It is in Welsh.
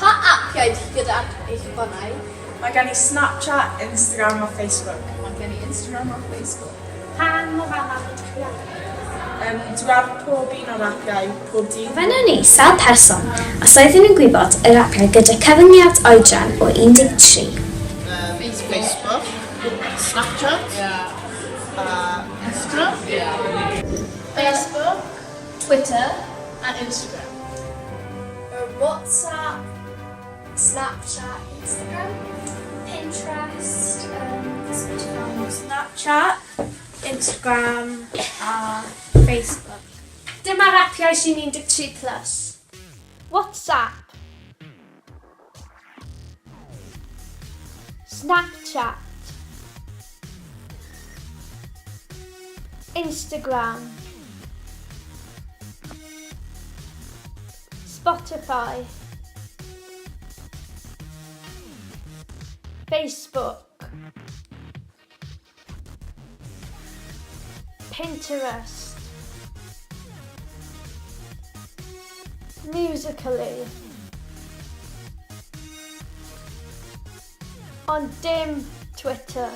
Pa apiau ti gyda ar eich ffonau? Mae gen i Snapchat, Instagram a Facebook. Mae gen i Instagram a Facebook. Pa mor aml ydych chi ar Um, dwi ar pob un o'r apiau, pob dydd. Gofynnwn ni sawl person os oedden nhw'n gwybod yr apiau gyda cyfyngiad oedran o 13. Um, Facebook, Snapchat, a Instagram. Facebook, Twitter a Instagram. WhatsApp, Snapchat, Instagram. Pinterest, um, Spotify. Snapchat, Instagram a Facebook. Dyma'r apiau sy'n 13 plus. WhatsApp. Snapchat. Instagram. Spotify. Facebook. Pinterest. Musical.ly. Ond dim Twitter.